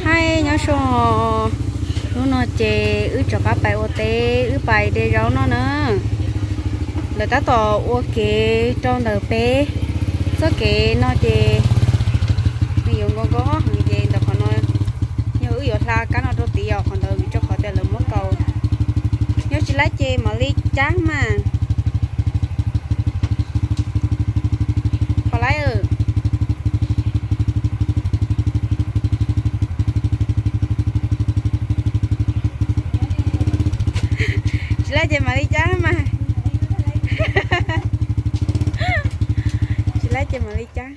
Hais nyob zoo, hnub no ces wb rov qab pais ua teb, wb pais de zaub no na. Lawv tab tom ua kev rau ntawm peb. Txoj kev no ces nws yuav nkos nkos heev ces ntawm qhov no yog wb yuav hla kab no rau tid os, qhov ntawd vim rau qhov tias lawv muab kaus. Yog tsis laib ces mam li cab mas. Pom lawm. Tsis laib ces mam li cab mas. Tsis laib ces mam li cab.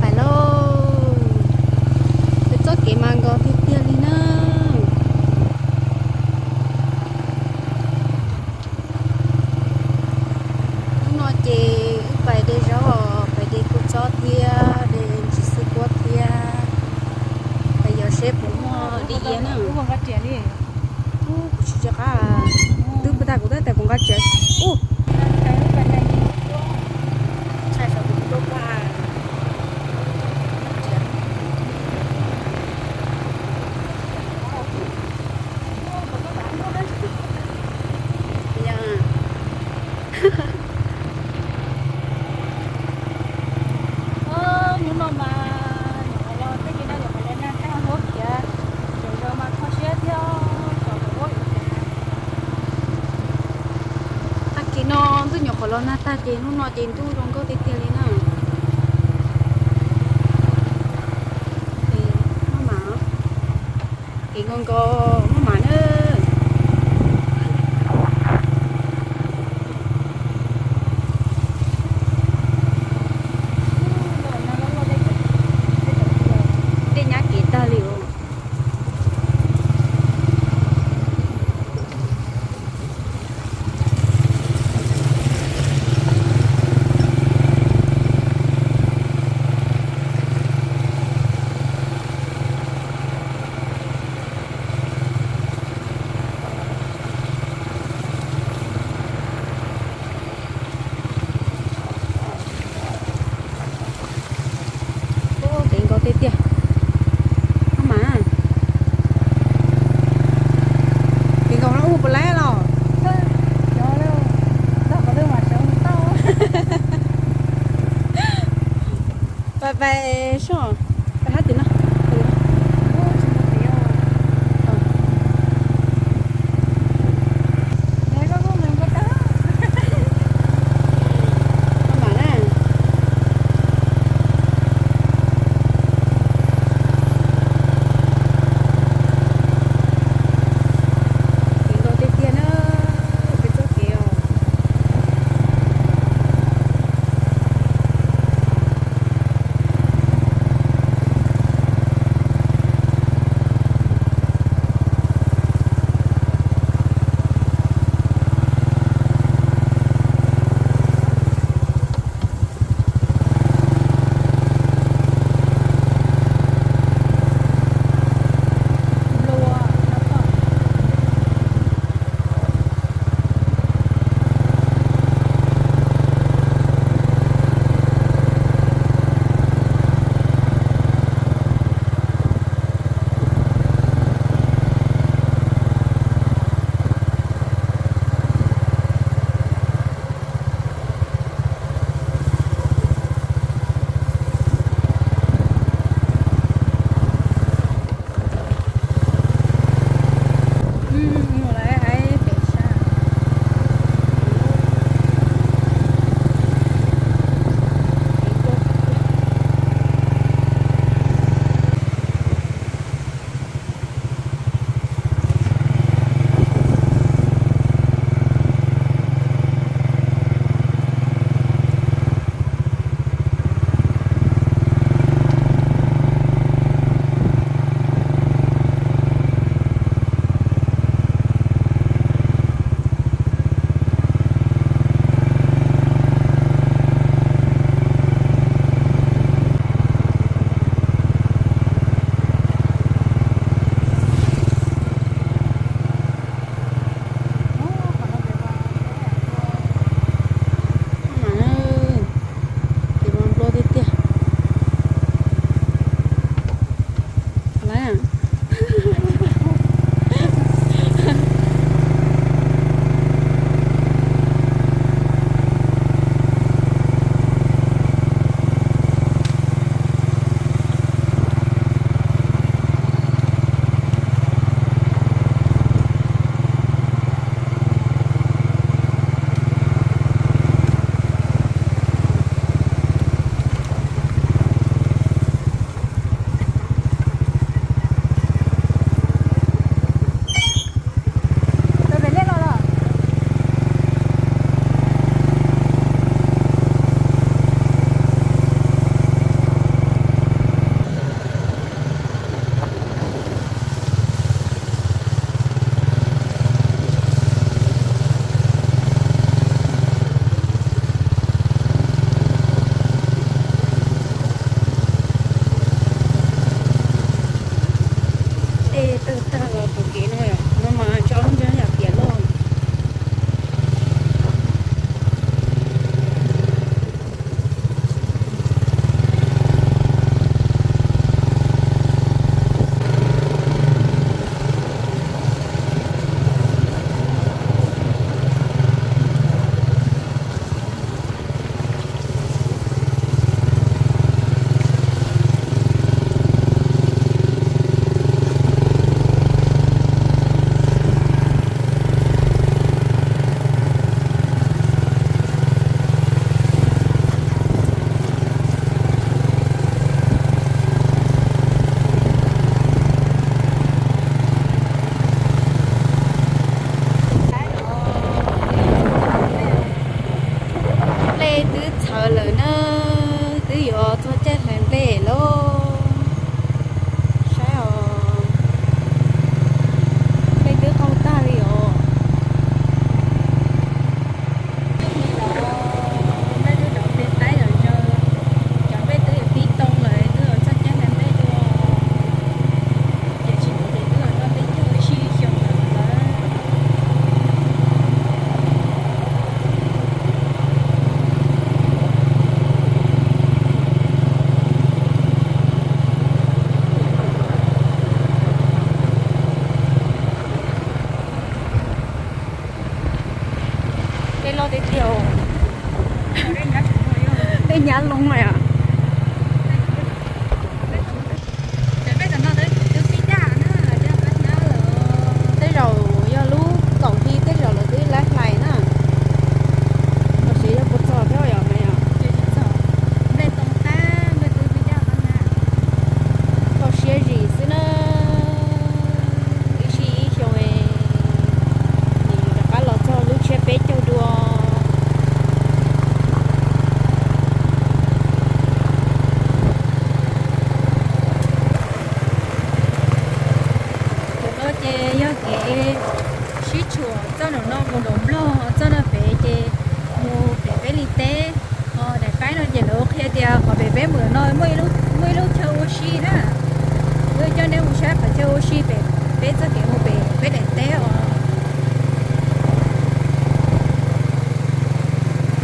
Pais lauj, peb txoj kev mas nkos tiag tiag li na. Hnub no ces wb pais de zaub os, pais de kua txob thiab de ntsis xwb kuab thiab. Pais yos seb puas muaj di iab na. Ub, kuv tsis nco qab, twb puag ta kuv twb tias kuv nqa tsiav. Ub, tshais saum kuv tus koj. Hnub no mas nyuam qhuav los, tej kev no nyuam qhuav los nag tag huab kiag, cov zos mas kho siab thiab, cov lawv ua ib tag kev no ntuj nyuam qhuav los nag tag ces hnub no ces ntuj zoo nkauj tiag tiag li na. Maj mam, kev nkos nkos maj mam na. Dej nyab kev tag li os. Kev nkos tiag tiag. Maj mam, kev nkos no ua puas laib los? Pais, pais soj, pais hab tim no. Maj mam na. Kev nkos tiag tiag na, peb txoj kev os. Loj tiag tiag, dej nyab loo na yom. Tej zaum yog lub kaum hli tej zaum lawv twb laib hlais na. Los sis yog puas txog thiab yom, yog txog siab zim xwb na. Ib sij ib xyoo es rov qab los txog lub tsiab peb caug dua. Ces no ces yog kev sib tshuam txoj nram no mus nram Nplog, txoj no pem ces mus pem peb li teb. Daim qaib no ces lawv qhia tias qhov pem peb mus no muaj ib lub chaw ua si na. Kuv coj nej mus saib qhov chaw ua si pem peb txoj kev mus pem peb daim teb os.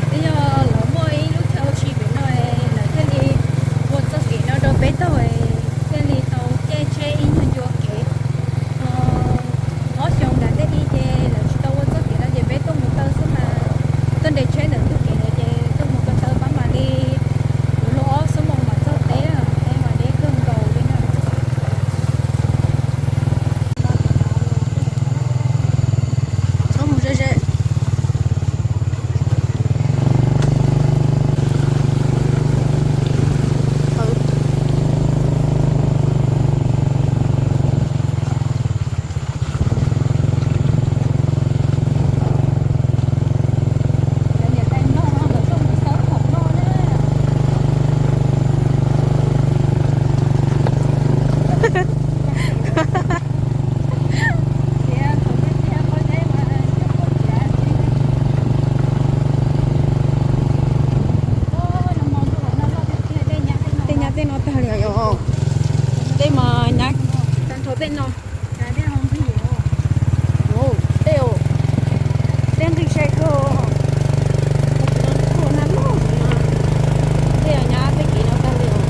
Twb yog lawv muaj ib lub chaw ua si pem no, lawv thiaj li ua txoj kev no rau peb taug, thiaj li tau caij tsheb ib nyuag ncua kev. Ob xyoos nram tej li ces lawv tsis tau ua txoj kev no ces peb tuaj mus taw xwb mas, tuaj nres tsheb ntawm ntug kev ntawd ces tuaj mus ko taw pab mam li, kuv luag ob xuab moos mam txog teb, teb mas deb kawg nkaus li na. Txhob mus ze ze. Tej nyab tej no tag li os. Tej mas nyab tag nrho tej no. Tej nqi sai kawg. Tej nyab tej kev no tag li os.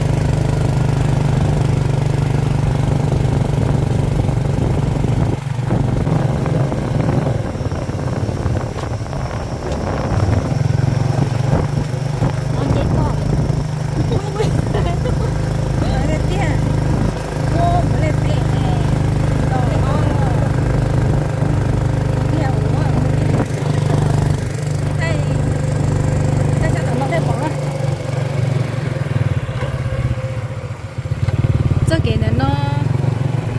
Txoj kev ntawm no,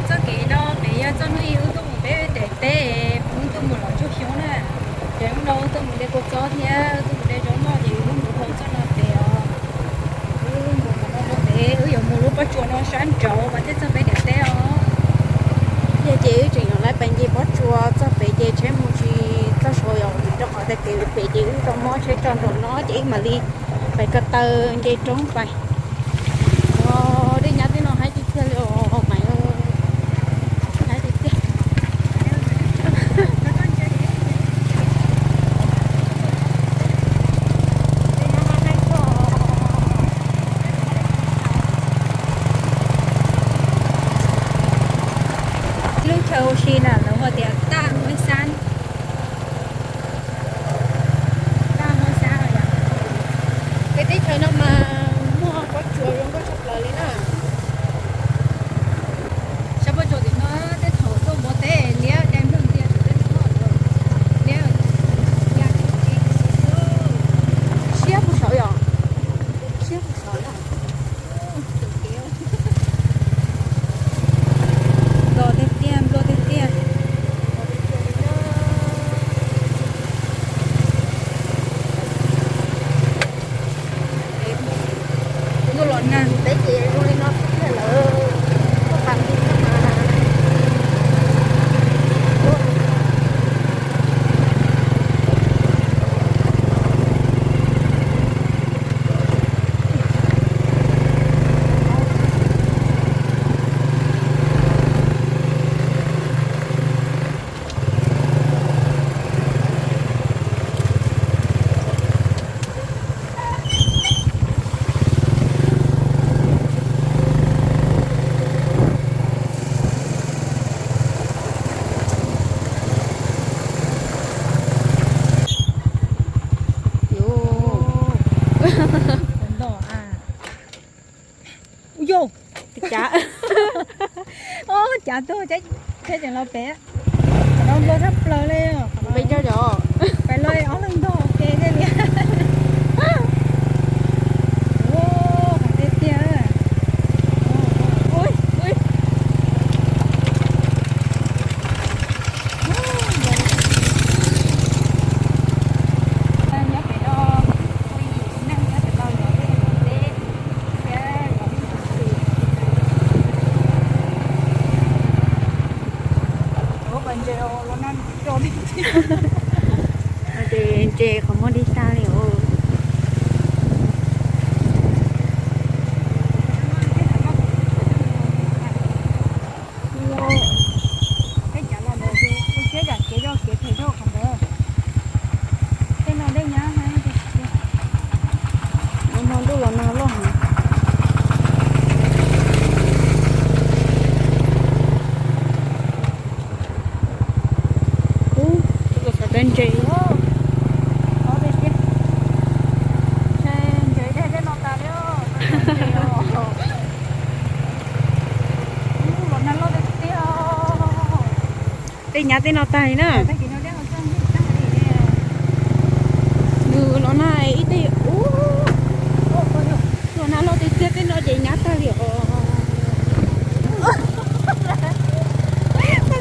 txoj kev no pem yog txoj hnub ib wb tuaj mus peb daim teb, wb tuaj mus los tsaug xyoob na. Ces hnub no wb tuaj mus de kua txob thiab wb tuaj mus de zaub noj ces wb mus dhau txoj no pem os. Wb mus qhov no rau pem, wb yuav mus lub pob tsuas no sab nraud mas thiaj txog peb daim teb os. Yog ces wb tseem yuav lawv pais nce pob tsuas txog pem ces tsheb mus tsis txog saud yom, rau qhov tias kev pem ces wb tau muab tsheb tso nraum no ces wb mam li pais ko taw nce roob pais. Dej nyab tej no haib tiag tiag li os, haib tiag tiag. Lub chaw ua si na lawv hu tias Taj Muaj Xab. Taj Muaj Xab yom. Peb teb chaws no mas muaj pob tsuas zoo nkauj tshaj plaws li na. Sab pob tsuas tim no tej thaum tuaj mus teb liab dai nplooj ntias tim tej no, liab ya tsis tsis xwb. Siab puag saud yom, siab puag saud na. Los tiag tiag, nplo tiag tiag. Kuv tuaj los nag peb ces zoo li no Tuaj thiab tseem los pem, qhov no npau tshaj plaws li. Pem cov, pem los ob leeg nrog ua ke thiaj li. Tiag tiag. Nyob pem no, ua yim neeg nyob pem no yuav tej teb thiab yuav ntses los na. Ces ntses qhov muag dig tag li os. Peb cav los ntawd ces kuv siab yam kev zoj kev phem zog qhov ntawd. Tej no dej nyab heev. Nag hmo ntuj los nag loj heev. Ub, tus xav tau ntses. Ntses dej tej no tas li. Los nag loj tiag tiag. Dej nyab tej no tag li na. Nws los nag ib teg ub, los nag loj tiag tiag, tej no ces nyab tag li os.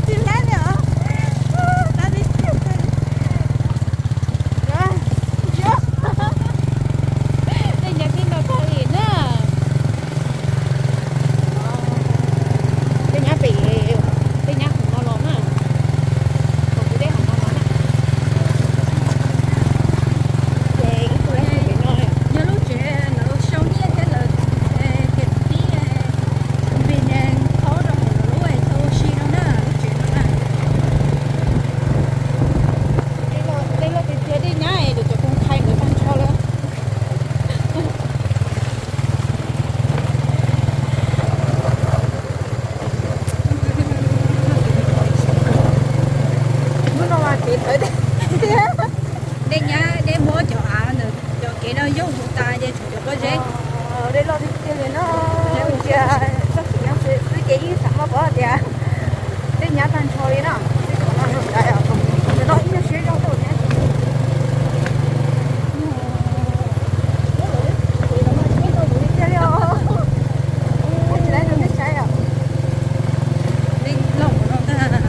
Tsis laib li os. Tej nyab tej no tag li na. Tej nyab pem, tej nyab qhov no los na. Qhov kuv dej qhov no los na. Ces ib tug pem no, yog lub tsev lawv sau nyiaj thiab lawv tias pib npis nees thaub rau hauv lawv lub es tau ua si no na, lub tsev no na. Dej loj tiag tiag, dej nyab es cov koom thais nkawd tag nrho lawm. Hnub no mas kev tawv tiag. Dej nyab dej muab cov av ntawm cov kev no yog hu tas ces tshuav cov pob zeb. Dej loj tiag tiag li no. Ntsia txoj kev nyob xwb ces yeej xav muaj pom tias dej nyab tag nrho li no. Ntsia no ib nyuag siab zog tau thiab. Tiag li os. Tsis laib rau nej saib os. Dej loj no ntag.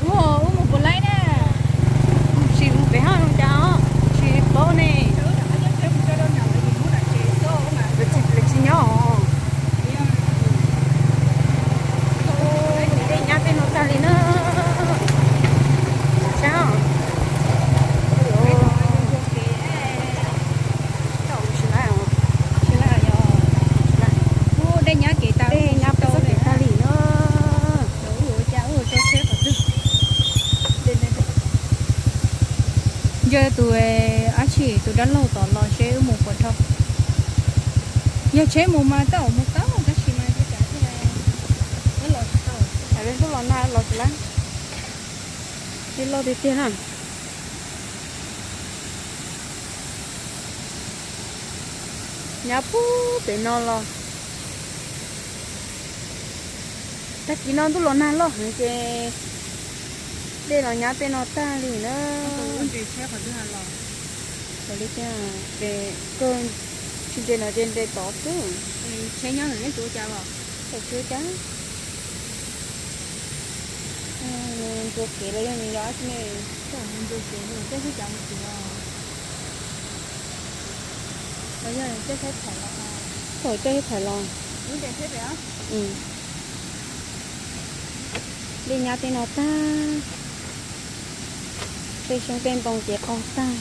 Ua, ua mus puas laib na. Tsis mus pem haj zoo cas os, tsis paub ne. Lawv tsis nyob os. Dej nyab tej no tag li na. Sab. Tsis laib os. Dej nyab kev tas, dej nyab peb txoj kev tag li na. Ntshe tus dab laug tom los seb wb mus puas dhau. Yog tsheb mus mas tej zaum mus tau, tab sis mas ua cas thiaj los tsis tau. Ntuj los nag los tsis laib. Dej loj tiag tiag na. Nyab puag pem no los. Tag kis no ntuj los nag loj heev ces dej los nyab tej no tag li na. Li tiag, ces kawg tsis nres no ces nres tod xwb. Tsis ua cas. Ntxuav kev los yog nws yog dab tsi ne? Thaum caij thaum los, dej nyab tej no tag, tej xyoob tej ntoo ces qaug tag.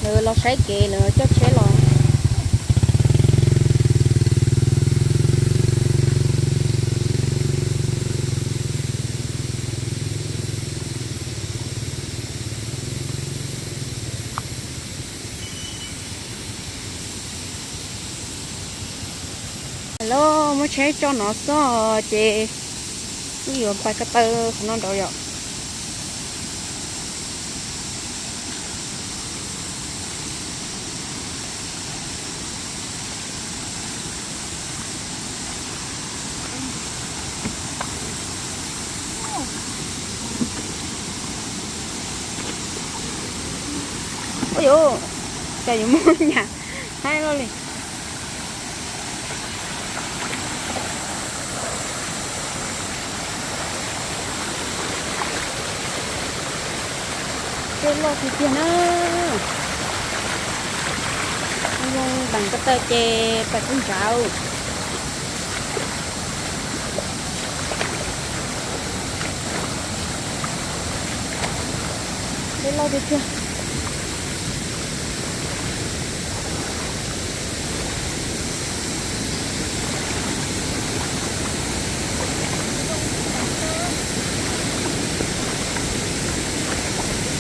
Lawv los saib kev, lawv coj tsheb los. Los muab tsheb tso no xwb ces wb yuav pais ko taw qhov no nraud yom. Ua yuv, cas yuav muaj nyam haib loj li. Dej loj tiag tiag na. Zoo deem ko taw ces pais pug ntsauv. Dej loj tiag tiag.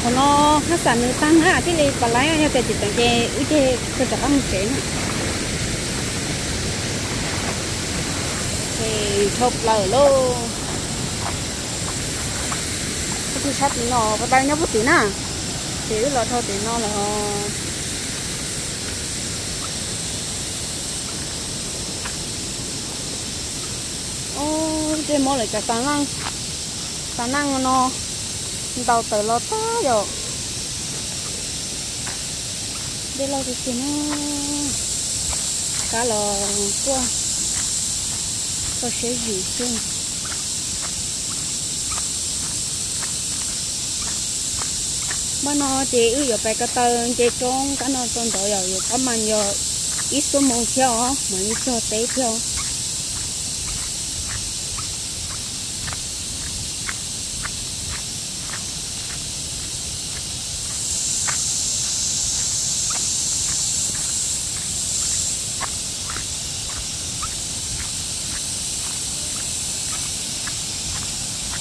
Qhov no haj xam nws tag na thiaj li pom laiv, yog tias tsis teev ces wb ceg rov qab mus tsev na. Ces dhau plaws lauj. Tig sab tim no, ko taw nyob puag tim na, ces wb los dhau tim no lawm. Dej mob lawm cov tas neej no ntaus tawm los tag yom. Dej loj tiag tiag na. Kab los kuaj txog siab zim xwb. Npaj no ces wb yuav pais ko taw nce roob kab no rau nraud yom, yuav kab mas yog ib xuab moos thiab os mas yeej txog teb thiab os.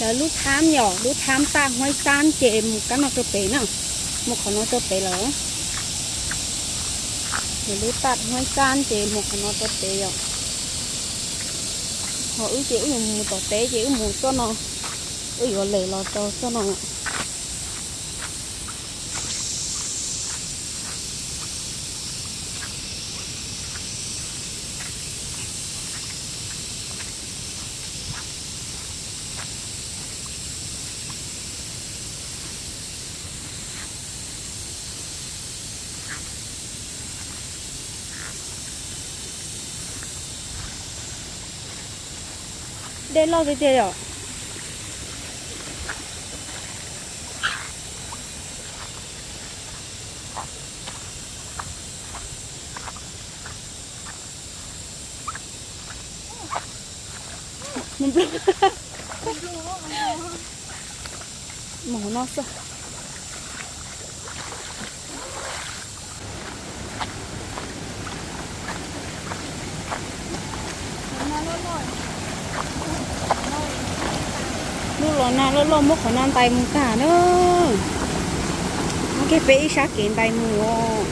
Lawv lub thab yom, lub thab taj Huaib Xab ces mus kab no rau pem na, mus qhov no rau pem lawm. Lawv lub taj Huaib Xab ces mus qhov no rau pem yom. Ho wb ces wb yuav mus tom teb ces wb mus txoj no, wb yuav lem los rau txoj no. Dej loj tiag tiag yom. Mus no xwb. Lub los nag loj loj muab qhov no ntais mus tag na. Muab kiag peb ib sab kev ntais mus os.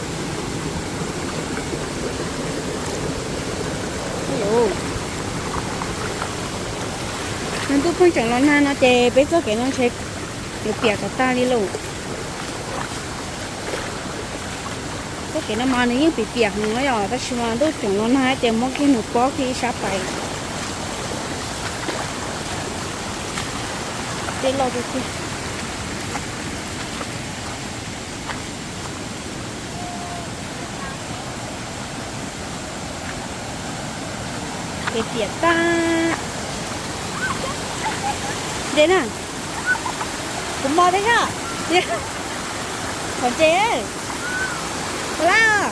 Nws ntuj pheej tseem los nag no ces peb txoj kev no ntshe yuav piam kom tag li lauj. Txoj kev no mas nws yeej piam piam heev na yom, tab sis mas ntuj tseem los nag ces muab kiag nws pob kiag ib sab pais. Dej loj tiag tiag. Kev piam tag. Dej na. Kuv mos thiab yom. Thov ntses. Ua laj.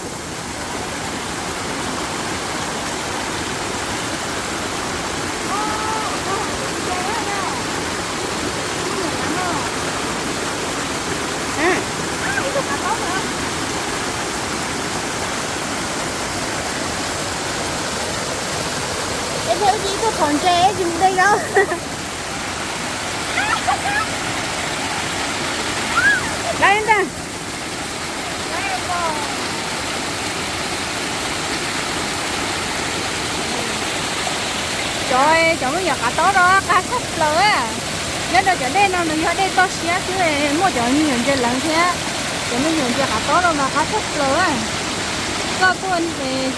Es thiaj wb ib tug thov ntses tsis mus dej zaub. Lawv ntag. Cov, cov me nyuam qav taub no qab tshaj plaws. Nyob rau cov dej no nws yog dej toj siab xwb, muaj cov me nyuam ntses leev thiab. Cov me nyuam ntses qav taub no mas qab tshaj plaws. Koj tuaj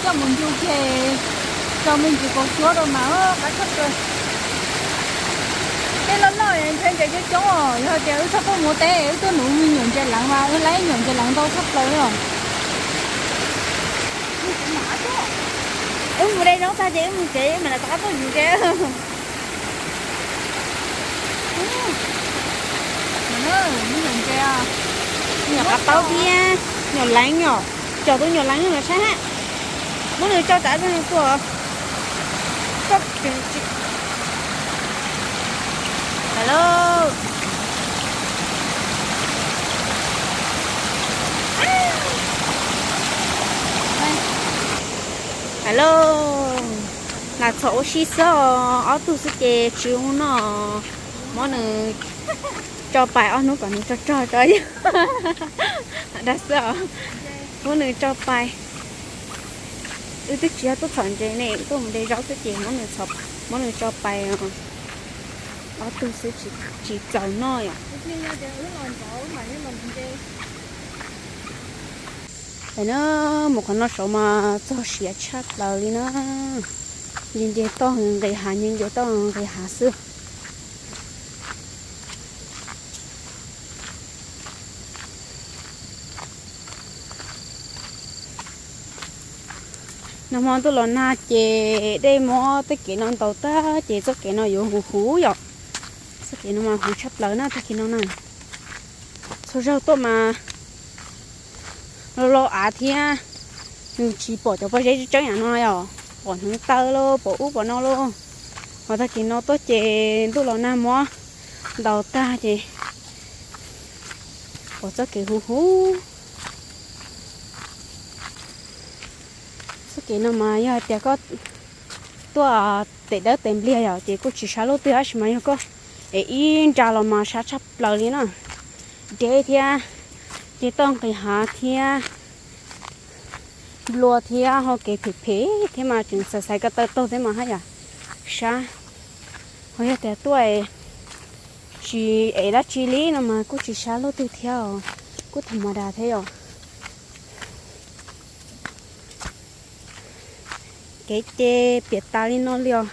coj mus ncu kiag, tso me ntsis kaus suab rau mas qab tshaj plaws. Dej loj loj ntshe ntses coob coob os, yog tias wb txhob tuaj mus teb, wb tuaj nuv me nyuam ntses leev mas wb laib nyuam ntses leev ntau tshaj plaws os. Wb mus de zaub tag ces wb mus tsev, wb mam li rov qab tuaj nuv ntses. Me nyuam ntses, nyuam qav taub thiab nyuam leev os. Cov tus nyuam leev no saib hab, muab nws tso tsam tuaj. Hello. Hello. Lam txhom ua si xwb os, ob tug xwb ces tsis ua noj. Muab nws tso pais ob hnub kom nws rog rog tso. Dag xwb os. Muab nws tso pais. Wb twb tsis yog tuaj txhom ntses ne, tuaj mus de zaub xwb ces muab nws tso pais. Ob tug xwb tsis txaus noj yom. Tam no mus qhov no saud mas txog siav tshaj plaws li na. Nce nce toj nqis hav, nce nce toj nqis hav xwb. Nag hmo ntuj los nag ces dej muab tej kev no ntaus tag ces txoj kev no yuav huv huv yom. Txoj kev no mas huv tshaj plaws na, tag kis no na. Txhua zaug tuaj mas lo lo av thiab, nws tsis pom cov pob zeb tseeb yam no yom, pom hneev taw lauj, pom ub pom no lauj. Ho tag kis no tuaj ces ntuj los nag muab ntaus tag ces pom txoj kev huv huv. Txoj kev no mas yog hais tias koj tuaj tes dawb tes npliag yom ces kuj tsis sab luaj twg, tab sis mas yog koj es ib nra los mas sab tshaj plaws li na. Deb thiab, ces toj nqis hav thiab, nplua thiab, ho kev phem phem thiab mas tseem xaiv xaiv ko taw taug thiab mas haj yam sab. Ho yog tias tuaj tsis ev dab tsi li no mas kuj tsis sab luaj twg thiab os, kuj tham ma das thiab yom. Kev ces piam tas li no li os.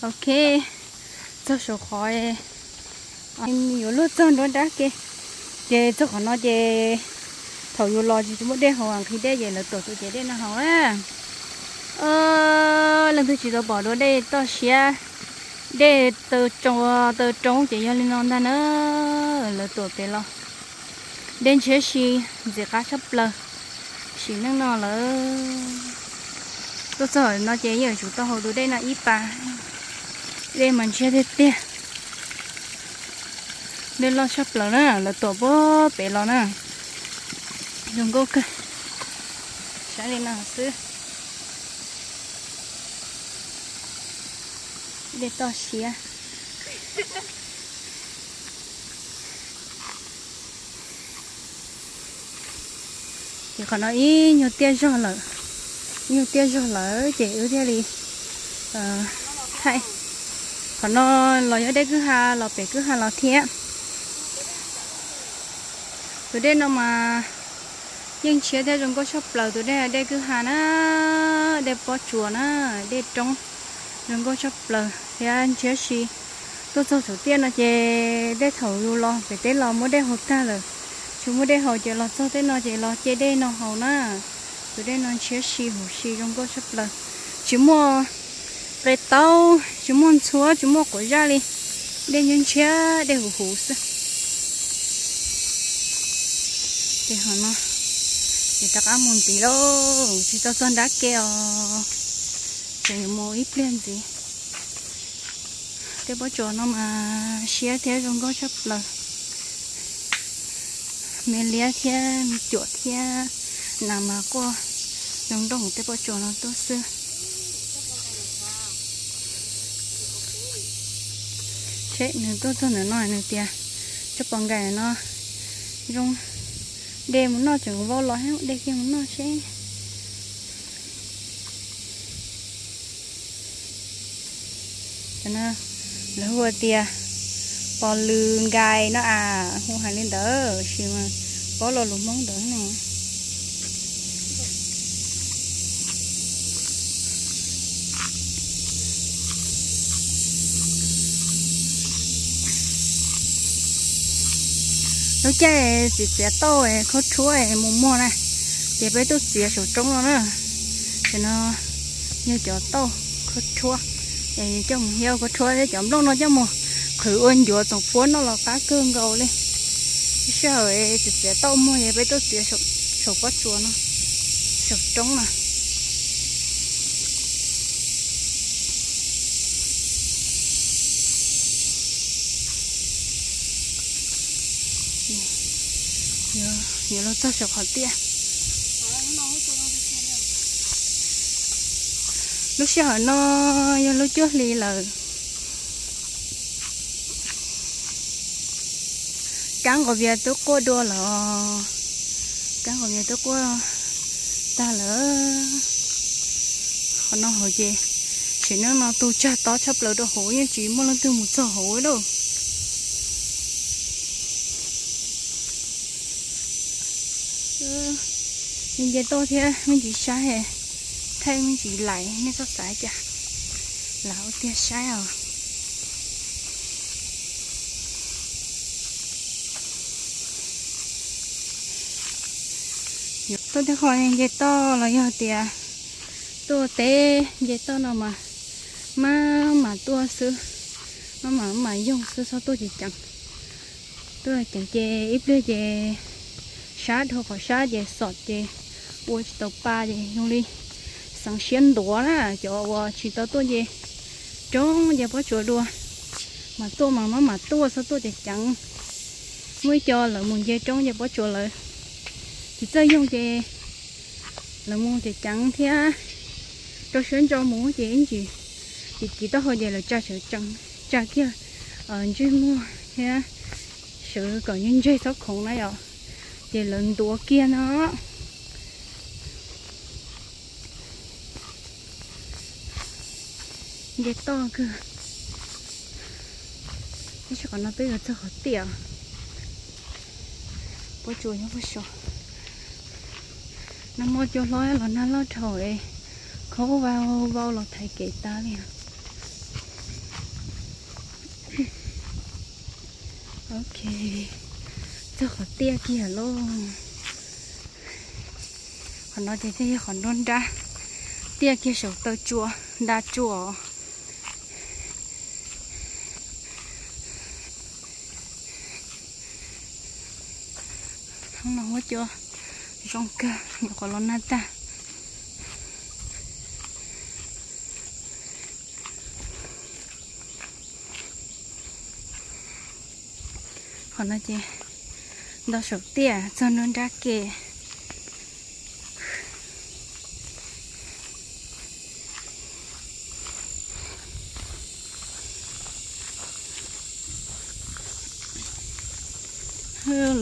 Ok, txog saum qhov yuav luag txog nruab nrab ke, ces txog qhov no ces thaum yus los tsis muaj dej haus, nqhis dej ces lawv tuam tus cev dej no haus na. Leej twg tsis tau pom dua dej toj siab, dej taw tsoo taw roob ces yog li no ntag na. Lawv tuam pem los, dej ntshiab si, ntxim qab tshaj plaws, sim neej no lawm. Tuaj txog no ces yeej yuav tsum tau haus tus dej no ib pas, dej mas ntshiab tiag tiag. Dej loj tshaj plaws na, lawv tuam puag pem los na. Zoo nkauj kawg, saib li no xwb. Dej toj siab. Ces qhov no ib nyuag tiaj zog lawm, ib nyuag tiaj zog lawm ces wb thiaj li thaij. Qhov no los yog dej kwj ha los pem kwj ha los thiab. Tus dej no mas yeej ntshiab thiab zoo nkauj tshaj plaws, tus dej, dej kwj ha na, dej pob tsuas na, dej roob, zoo nkauj tshaj plaws thiab ntshiab si. Tuaj txog saum tiaj no ces tej thaum yus los pem teb los muab dej haus tag lawm, tsis muaj dej haus ces los txog tej no ces los ce dej no haus na. Tus dej no ntshiab si huv si zoo nkauj tshaj plaws, tsis muaj qe taub, tsis muaj ntxhuab, tsis muaj quav zaj li, dej ntshiab ntshiab, dej huv huv xwb. Ces ho no ces rov qab mus ntiv lauj, tsis tau txog nrab ke os, tseem yuav mus ib pliag ntxiv. Tej pob tsuas no mas siab thiab zoo nkauj tshaj plaws, me liab thiab me cuam thiab, nas mas quaj Nroo nroo tej pob tsuas no tuaj xwb. Seb nws tuaj txog ntawm no nws tias, tsob pos nkais no zoo de mus noj, tseem vau los thiab, de kiag mus noj seb. Lawv hu tias pos lws nkais no as, hu hais li ntawd sis mas paub lo lus Hmoob ntawd ne. Lub caij txiav txiav tauj khaub rhuab mus muag na, ces peb tuaj txiav saum roob no na. Ces no yog cov tauj khaub rhuab, es coj mus hiab khaub rhuab thiab cov nplooj no coj mus qhwv ua ncuav txoom puab noj los qab kawg nkaus li. Sij hawm txiav txiav tauj muag ces peb tuaj txiav saum pob tsuas no, saum roob na. Yuav los txog saum qhov tiaj. Lub sij hawm no yog lub cuaj hli lawm. Kab nqos vias twb quaj dua lawm. Kab nqos vias twb quaj tag lawm. Qhov no hauv ces sim neej no tu tsag tob tshaj plaws rau hauv, yeej tsis muaj leej twg mus txog hauv lawm. Nce toj thiab me ntsis saib, thaij me ntsis lais, nej txhob xav cas, lam ua tiag saib os. Tuaj tej qho nce toj los yog tias tuaj teb nce toj no mas maj mam tuaj xwb, maj mam maj mam yoog xwb, txhob tuaj ceev ceev. Tuaj ceev ces ib pliag ces sab dhau qhov sab ces xom ces ua tsis tau pa ces zoo li xeev siab ntuav na. Cov uas tsis tau tuaj nce roob nce pob tsuas dua mas tuaj mas maj mam tuaj, txhob tuaj ceev ceev. Muaj ib co lawv mus nce roob nce pob tsuas lawv tsis txawj yoog ces lawv mus ceev ceev thiab rau siab ntso mus ces ib ntsis kiv kiv taub hau ces lawv tsa sawv tsees, tsa kiag ntsej muag thiab sawv kom ntseg txhob khoov na yom, ces lawv ntuav kiag no. Nce toj kawg. Tab sis qhov no twb yuav txog qhov tiaj. Pob tsuas nyob puag saud. Nag hmo cua hlob los nag loj dhau es khaub vau vau los thaiv kev tas li. Ok, txog qhov tiaj kiag lauj. Qhov no ces thiaj yog qhov nruab nrab tiaj kiag saum taw tsua, nta tsua. Hnub no huab cua zoo kawg, nyuam qhuav los nag tag. Qhov no ces nto saum tiaj txog nruab nrab ke.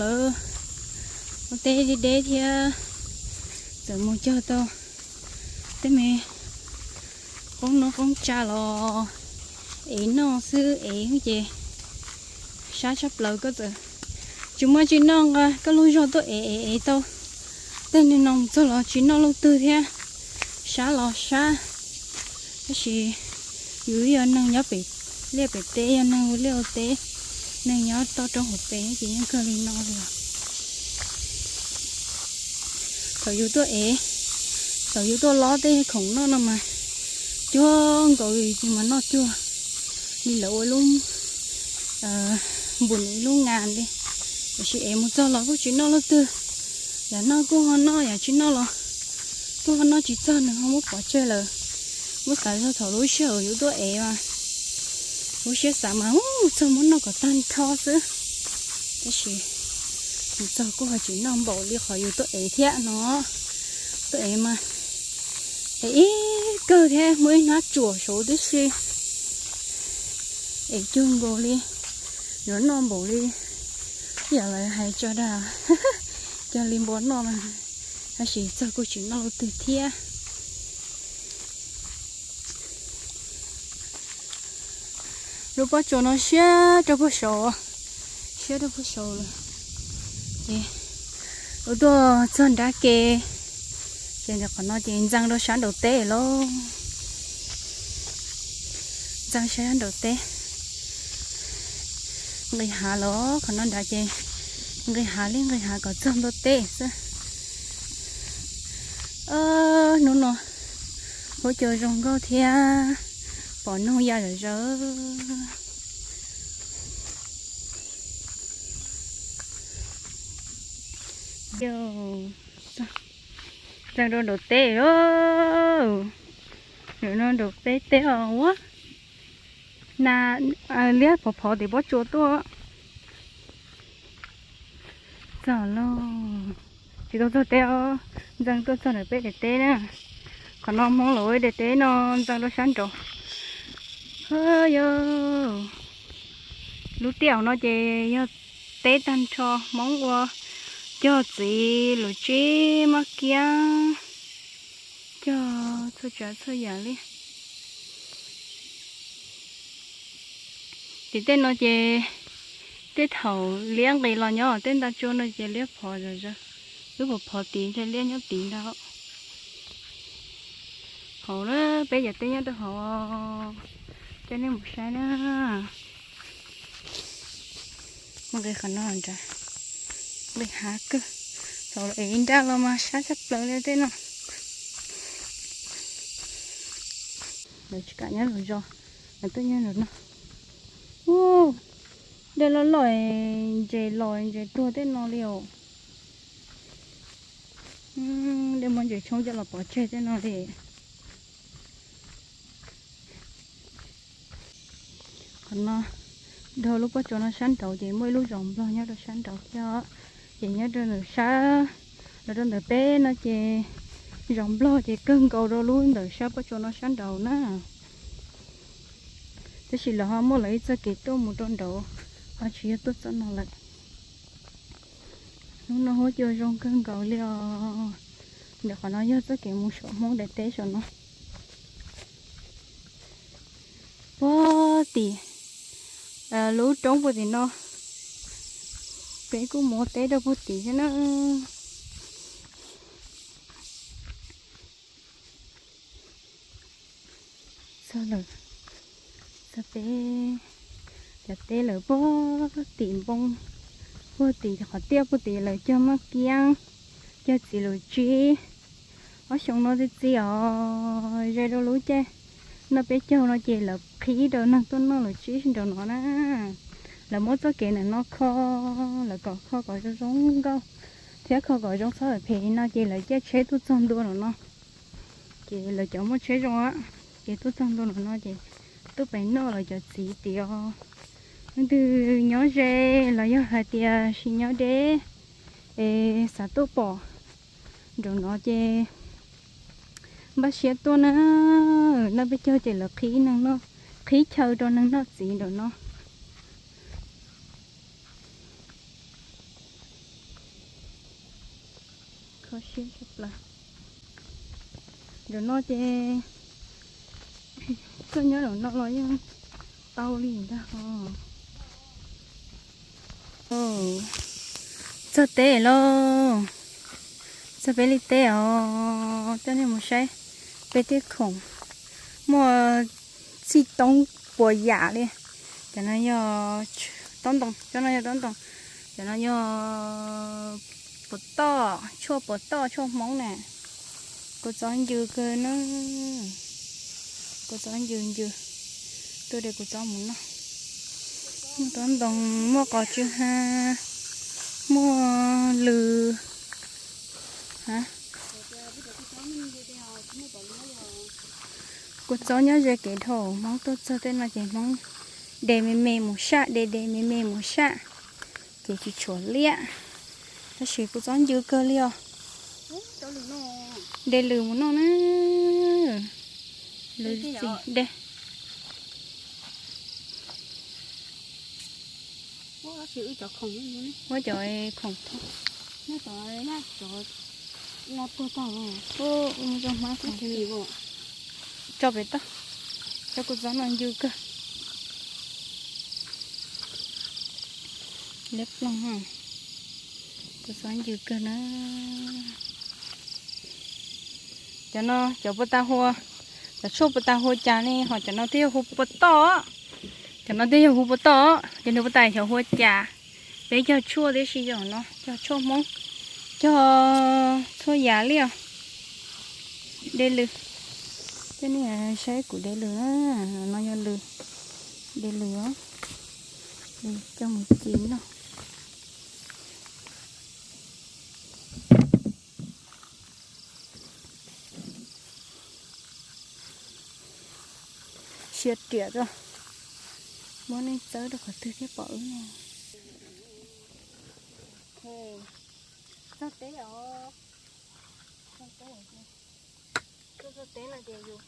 Lawv ua teb deb deb thiab txawm mus cog tau tej me qoob noj qoob tsa los ev noj xwb, ev ces sab tshaj plaws. Koj txawm tsis muaj tsi noj nqa koj lub zog tuaj ev ev ev tau tej neeg no mus txog los tsis noj leej twg thiab, sab los sab. Tab sis yus yog neeg nyob pem liaj pem teb, yog neeg ua liaj ua teb, neeg nyob toj roob hauv pes ces yeej kawg li no li os. Thaum yus tuaj ev, thaum yus tuaj lob tej khoom noj no mas cuag nkaus li mas noj cuag li lawv ua lub npus nws lub nas li. Tiam sis ev mus txog los kuj tsis noj leej twg, yam noj kuj ho noj, yam tsis noj los kuj ho noj tsis txog, nws ho muab pov tseg lawm. Muab xav txog thaum lub sij hawm yus tuaj ev mas lub siab xav mas ub txog muab noj kom tag nrho xwb. Tab sis mus txog kuj ho tsis noj npaum li qhov yus tuaj ev thiab no. Tuaj ev mas Es ib kawg thiab muaj ib hnab tsuam saud tib si. Es cuag nkaus li yuav noj npaum li yam lawv hais tso dag, cog li npua noj mas, tab sis txog kuj tsis noj leej twg thiab. Lub pob tsuas no siab rau puag saud, siab rau puag saud lawm. Ces lawv tuaj txog nrab ke, ces ntawm qhov no ces ntxeev rau sab nraum teb lauj. Ntxeev sab nraum teb. Nqis hav los qhov no nrad ces nqis hav li nqis hav kom txog ntua teb xwb. Hnub no huab cua zoo nkauj thiab pom noog ya zom zaws. Ntxeev rau nraum teb lauj. Nraum no nraum peb teb os. Ua na, liab phov phov tim pob tsuas tuaj. Txog lauj. Tsis tau txog teb os, ntxeev tuaj txog nraum peb daim teb na. Qhov no Hmoob lawv ua daim teb no ntxeev rau sab nraud. Yog lub tiaj no ces yog teb tag nrho Hmoob ua, cog txiv lus tsib mab kiab, cog txhua tsav txhua yam li. Tim tej no ces tej thaum liab nqis los nyob tej nta tsua no ces liab phov zom zaws, wb puas phov tid ntshe liab nyob tid ntag. Hauv na, peb cov teb nyob rau hauv, coj nej mus saib na. Mus nqis qhov no nrad, nqis hav kawg, thaum los es nraj los mas sab tshaj plaws li tej no. Lawv tsis kam nyob lub zos, lawv tuaj nyob lawm no. Ub, dej loj loj, ntses los ntses tuag tej no li os. Dej muab ntses tshoob coj los pov tseg tej no li. Qhov no, dhau lub pob tsuas no sab nraud ces muaj ib lub zos nplog nyob rau sab nraud thiab. Ces nyob rau ntawm sab, los rau ntawm peb no ces zos nplog ces kawg nkaus rau lub ntawm sab pob tsuas no sab nraud na. Tab sis lawv ho muaj lawv ib txoj kev tuaj mus rau nraud, ho tsis yog tuaj txoj no lawm. Hnub no huab cua zoo kawg nkaus li os. Ntawm qhov no yog txoj kev mus saum Hmoob daim teb saum no. Puag tim lub roob puag tim no, peb kuj mus ua teb rau puag tim thiab na. Txog lawm, txog peb cov teb lawm puag tim npoo, puag tim qhov tiaj puag tim lawv cog maj kiab, cog txiv lus tsib. Ob xyoo no txi txiv os, ze rau lub caij noj peb caug no ces lawv qhib rau neeg tuaj noj lus tsib nraum no na. Lawv muab txoj kev ntawm no kho, lawv kom kho kom zoo zoo nkauj thiab kho kom zoo txhob phem no ces lawv caij tsheb tuaj txog ntua nraum no. Ces lawv cov muaj tsheb zoo, ces tuaj txog ntua nraum no ces tuaj pem noj lawv cov txiv tias, leej twg nyob ze los yog hais tias tsis nyob deb es xav tuaj pom nraum no ces npaj siab tuaj na. Noj peb caug ces lawv qhib neeg noj, qhib chaw rau neeg noj txiv nraum no. Kho siab tshaj plaws. Nraum no ces tuaj nyob nraum no los yeej tau li ntag os. Txog teb lauj, txog peb li teb os, coj nej mus saib peb tej khoom muaj txij toob puas yam li. Cov no yog taub ntoo, cov no yog taub ntoo, cov no yog puas toj, tshuaj puas toj, tshuaj Hmoob na. Kua txob ncw kawg na, kua txob ncw ncw, tuaj de kua txob mus noj. Muaj taub ntoo, muaj qos tsw ha, muaj lws. Kua txob nyob ze kev dhau, Hmoob tuaj txog tej no ces Hmoob de me me mus saj, de de me me mus saj, ces tsis tshuav liab. Tab sis kua txob ncw kawg li os. De lws mus noj na. Txiv dej. Muab cov khoom thoob. Tso pem toj, cov kua txob no ncw kawg. Liab ploog, kua txob ncw kawg na. Cov no cov puas tas hua, cov tshuaj puas tas hua cas ne, ho cov no twb yog hu puas toj. Cov no twb yog hu puas toj, cov nws puas tas xyov hua cas. Peb cog tshuaj tib si, yog no cog tshuaj Hmoob, cog txhua yam li os. De lws, coj nej saib kuv de lws na. No yog lws, de lws os, coj mus ci noj. Siav riam rau, muab nej txawb rau qhov twg thiaj pom wb no. Txog teb os. Txog teb, txog teb no ces yus,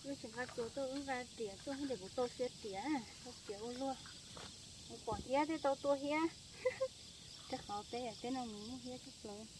wb tsis nqa txuas tuaj, wb nqa riam tuaj thiab, kuv tau siav riam, tau riam ua luaj. Mus pom hiab thiaj tau tua hiab. Rau qhov peb teb no mus muaj hiab tshaj plaws.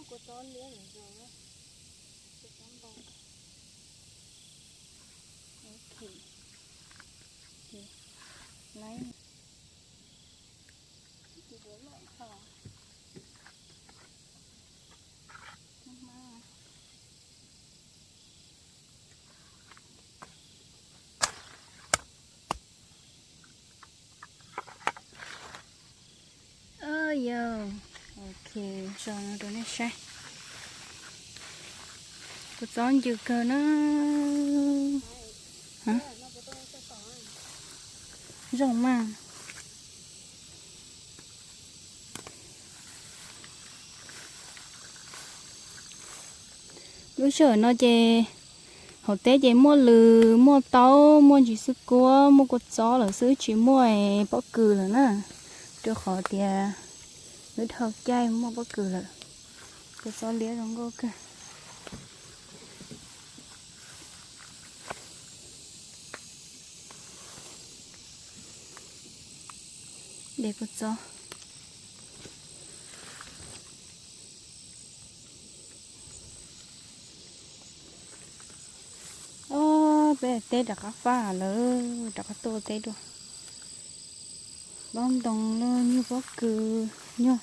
Kua txob liab lawm zoo, kua txob ntau. Yog, ok, zoo no rau nej saib. Kua txob ncw kawg na. Zoo mas. Lub sij hawm no ces hauv teb ces muaj lws, muaj taub, muaj ntsis xwb kuab, muaj kua txob lawm xwb, tsis muaj pob kws lawm na. Rau qhov tias wb dhau caij muaj pob kws lawm. Kua txob liab zoo nkauj kawg. De kua txob. Ob, peb teb rov qab fab lawm, rov qab tuaj teb dua. Pob ntoo lawm, nyuag pob kws, nyuag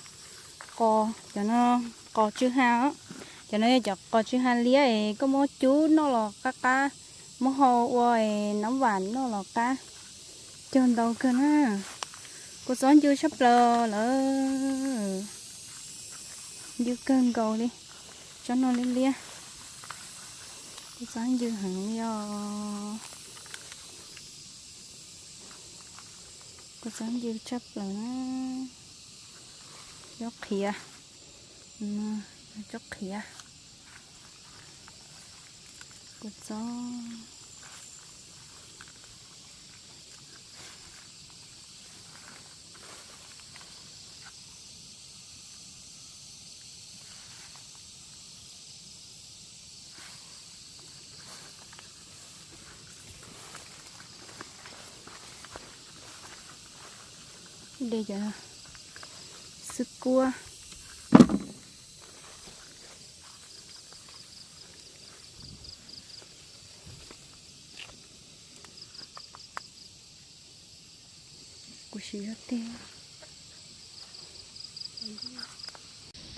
qos, cov no qos tsw ha os. Cov no yog cov qos tsw ha liab es koj muab cub noj los qab qab, muab hau ua nab vam noj los qab. Cog ntau kawg na. Kua txob ncw tshaj plaws lawm. Ncw kawg nkaus li. Tsob no liab liab. Kua txob ncw heev li os. Kua txob ncw tshaj plaws na. Tsob qhiav. Tsob qhiav. Kua txob. De cov xwb kuab. Kuv siv zog teg.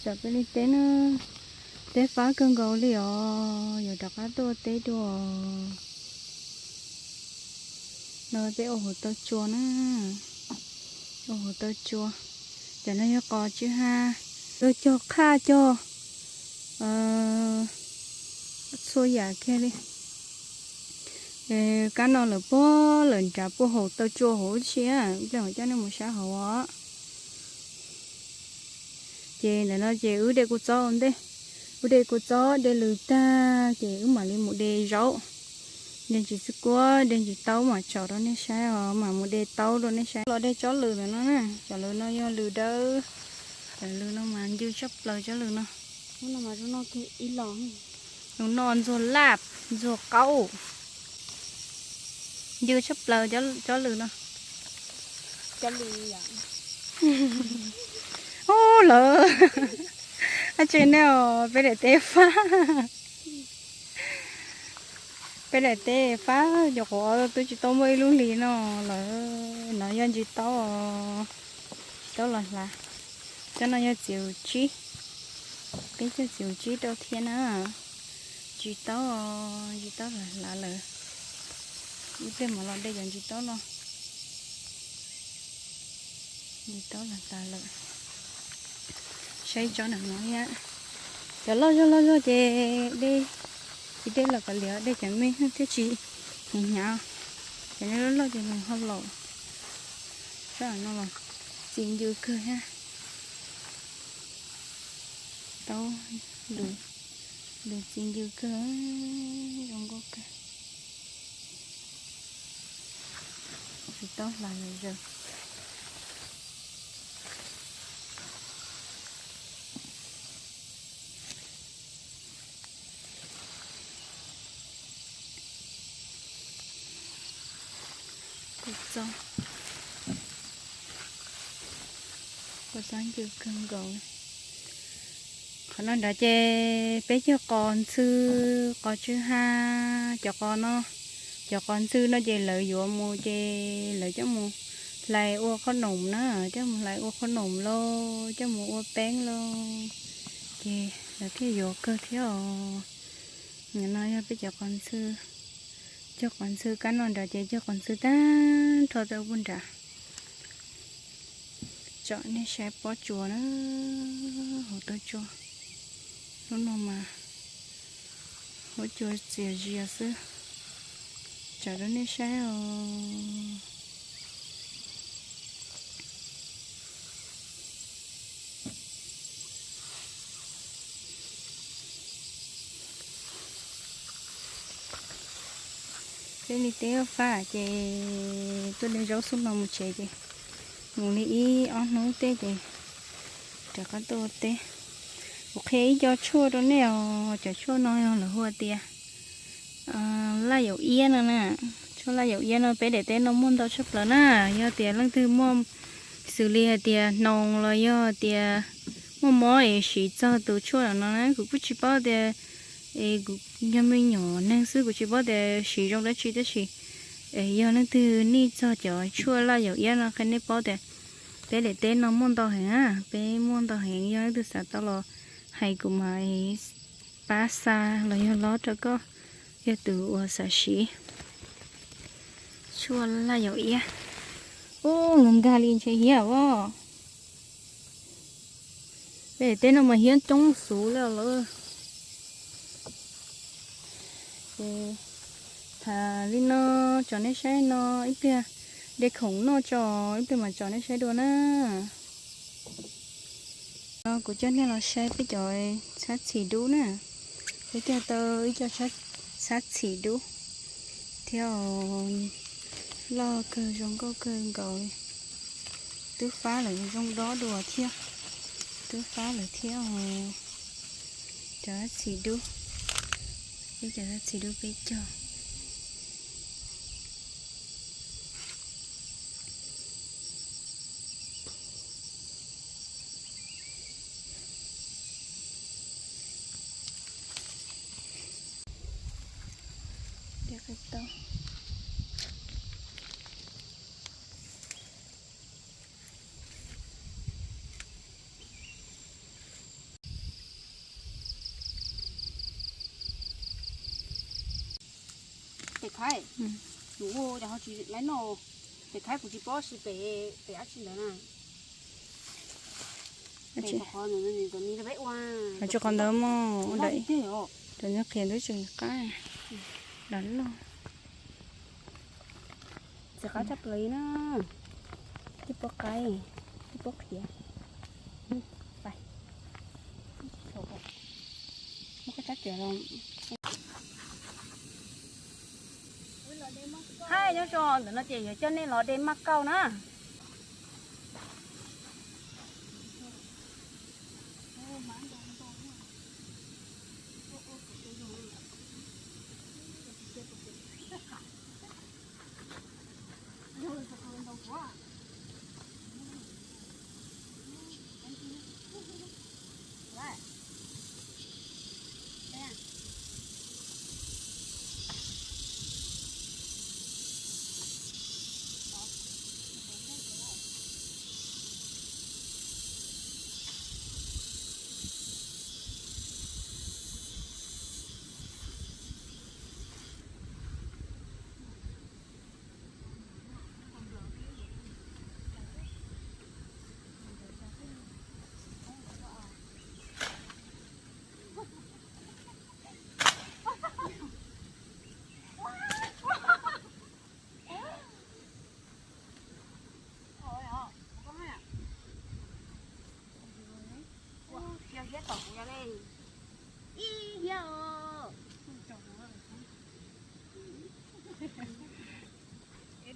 Tsam peb li teb na, teb fab kawg nkaus li os, yuav rov qab tuaj teb dua. No peb ua hauv taw tsua na, ua hauv taw tsua. Cov no yog qos tsw ha, luag cog qhaj cog txhua yam kiag li. Kab no lawm puag lawm nrad puag hauv taw tsua hauv ib si, ib pliag mam coj nej mus saib hauv os. Ces ntawm no ces wb de kua txob ua ntej, wb de kua txob de lws tag ces wb mam li mus de zaub, de ntsis xwb kuab, de ntsis taub mam tsom rau nej saib os, mam mus de taub rau nej saib. Los de tsob lws ntawm no na, cov lws no yog lws dawb, cov lws no mas ncw tshaj plaws cov lws no. Lub no ntxuag laj, ntxuag qaub, ncw tshaj plaws cov lws no. Ub lawm, ab tsi ne os, peb daim teb fab, peb daim teb fab cov quav twb tsis tau muaj ib lub hlis no lawm. No yog ntsis taub, ntsis taub los hlav. Cov no yog txiv tsib, peb cog txiv tsib rau thiab na. Ntsis taub, ntsis taub los hlav lawm. Ib pliag mam los de cov ntsis taub no. Ntsis taub los hlav lawm. Saib tsob ntawm no thiab. Cov loj zog loj zog ces de, tsis de los kav liam, de cov me thiaj tsis hnyav hnyav. Cov loj loj ces nws ho laus. Tsob no los txi ncw kawg thiab. Taub lws, lws txi ncw kawg, zoo nkauj kawg. Tsis taub hlav lawm zaws. Kua txob, kua txob ncw kawg nkaus. Qhov no nrad ces peb cog qos ntxhw, qos tsw ha, cov qos no, cov qos ntxhw no ces lawv yuav mus ces lawv coj mus hlais ua qhob noom na, coj mus hlais ua qhob noom lauj, coj mus ua peeb lauj, ces lawv thiaj yuav kawg thiab os. Nim no yog peb cov qos ntxhw, cog qos ntxhw kab no nrad ces cog qos ntxhw tag nrho rau puag nrad. Tsom nej saib pob tsuas na, hauv taw tsua. Lub no mas huab cua txias zias xwb. Tsom rau nej saib os. Peb li teb fab ces tuaj de zaub xub no mus tsev ces mus li ib ob hnub tej ces rov qab tuaj ua teb. Kuv qhia ib co tshuaj rau nej os, cov tshuaj no yog lawv hu tias laj yaum iab no na. Tshuaj laj yaum iab no peb daim teb no muaj ntau tshaj plaws na. Yog tias leej twg muaj, xws li hais tias hnoos los yog tias muaj mob es siv txog tus tshuaj no na, kuv kuj tsis paub tias, es kuv yog me nyuam neeg xwb kuv tsis paub tias siv zoo dab tsi tab sis yog leej twg nij txog cov tshuaj laj yaum iab no qhia nej paub tias peb daim teb no muaj ntau heev, peb muaj ntau heev, yog leej twg xav tau los hais kuv mam pab xa los yog lob rau koj, yog tus uas xav siv tshuaj laj yaum iab. Ub, nkag nkag li ntshe hiab os. Peb daim teb no mas hiab coob xuv li lawm. Ces tham li no tso nej saib no, ib pliag de khoom noj tso, ib pliag mam tso nej saib dua na. No kuv coj nej los saib peb cov txhab txhim dub na. Peb cog tau ib co txhab txhim dub thiab, loj kawg zoo nkauj kawg nkaus li. Twb fab lawm zoo dob dua thiab. Twb fab lawm thiab os. Cov txhim dub, peb cov txhim dub peb cog. Pem thaib, kuv ua cas ho tsis laib noj. Pem thaib kuv tsis paub si pem, pem dab tsi ntawd na. Qhov ntawd muaj, cov nyob qhiav ntub tseem qab, dav loj. Txiv qab tshaj plaws li na. Tib pob qaib, tib pob qhiav. Pais. Muab koj tsab riam los. Hais nyob zoo, ntawm no ces yuav coj nej los de maj kauj na.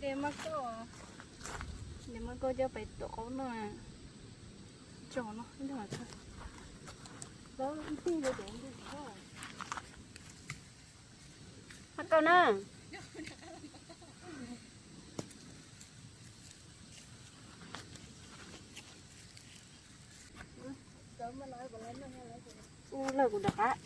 De maj kauj, de maj kauj coj pais tuav qaub noj. Tso no, ib ntag. Maj kauj na. Ua lawm kuv rov qab.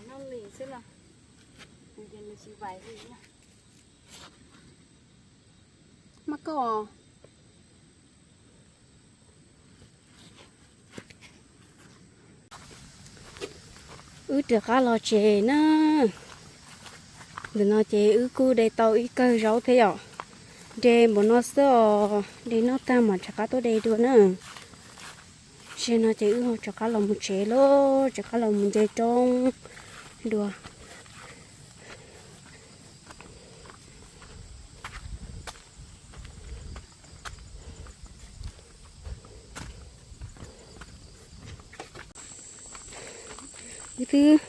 Noj li xwb los, nws tsis vais li. Maj kauj. Wb rov qab los tsev na. Ntawm no ces wb kuj de tau ib kawg zaub thiab yom. De npaum no xwb os, de noj tag mam rov qab tuaj de dua na. Zaum no ces wb ho rov qab los mus tsev lauj, rov qab los mus nce roob dua. Wb twb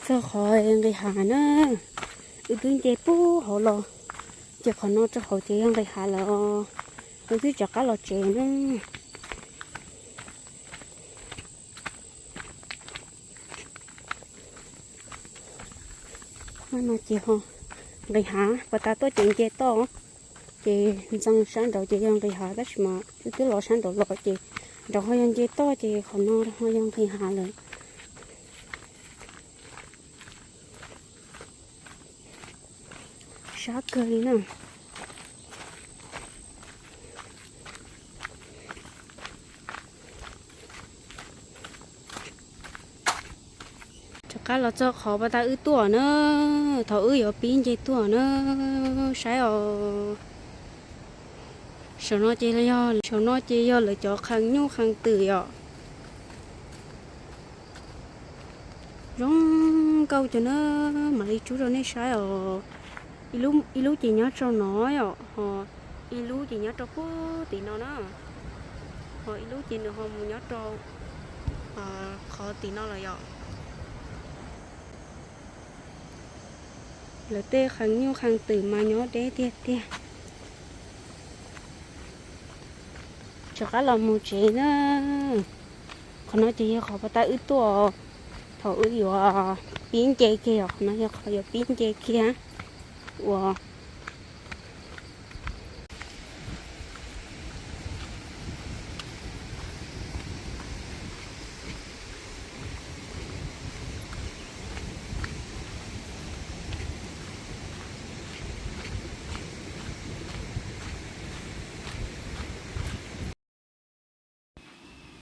txog qhov nqis hav na, wb twb nce puag hauv los, ces qhov no rau hauv ces yog nqis hav lawm. Wb twb rov qab los tsev na. Hnub no ces ho nqis hav, pas tas tuaj ces nce toj, ces ntxeev sab nraud ces yog nqis hav, tab sis mas wb twb los sab nraud los ces nraud ho yog nce toj, ces qhov no ho yog nqis hav lawm. Sab kawg li na. Rov qab los txog qhov pas tas wb tuaj na, thaum wb yuav pib nce tuaj na, saib os. Saum no ces yog, saum no ces yog lawv cov qhee nyuj qhee twm yom. Zoo nkauj cov na, mam li tso rau nej saib os. Ib lub ces nyob rau no yom, ho ib lub ces nyob rau puag tim no na, ho ib lub ces nws ho mus nyob rau qhov tim no lawm yom. Lawv tej qhee nyuj qhee twm mas nyob deb tiag tiag. Rov qab los mus tsev na. Qhov no ces yog qhov puas tab wb tuaj thaum wb yuav pib nce kiag, yog qhov no yog qhov yuav pib nce kiag uas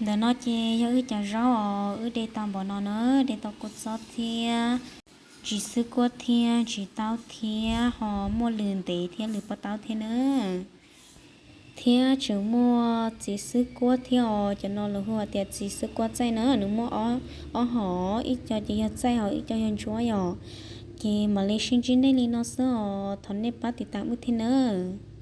Ntawm no ces yog wb cov zaub os, wb de tau npaum no na, de tau kua txob thiab, ntsis xwb kuab thiab, ntsis taub thiab, ho muaj lws ntev thiab lws pob taub thiab na. Thiab tseem muaj txiv xwb kuab thiab os, cov no lawv hu tias txiv xwb kuab txaij na, nws muaj ob hom, ib co ces yog txaij hos ib co yog ntsuab yom. Ces mam li sib ntsib nej li no xwb os, thov nej pab tiv tas wb thiab nawb.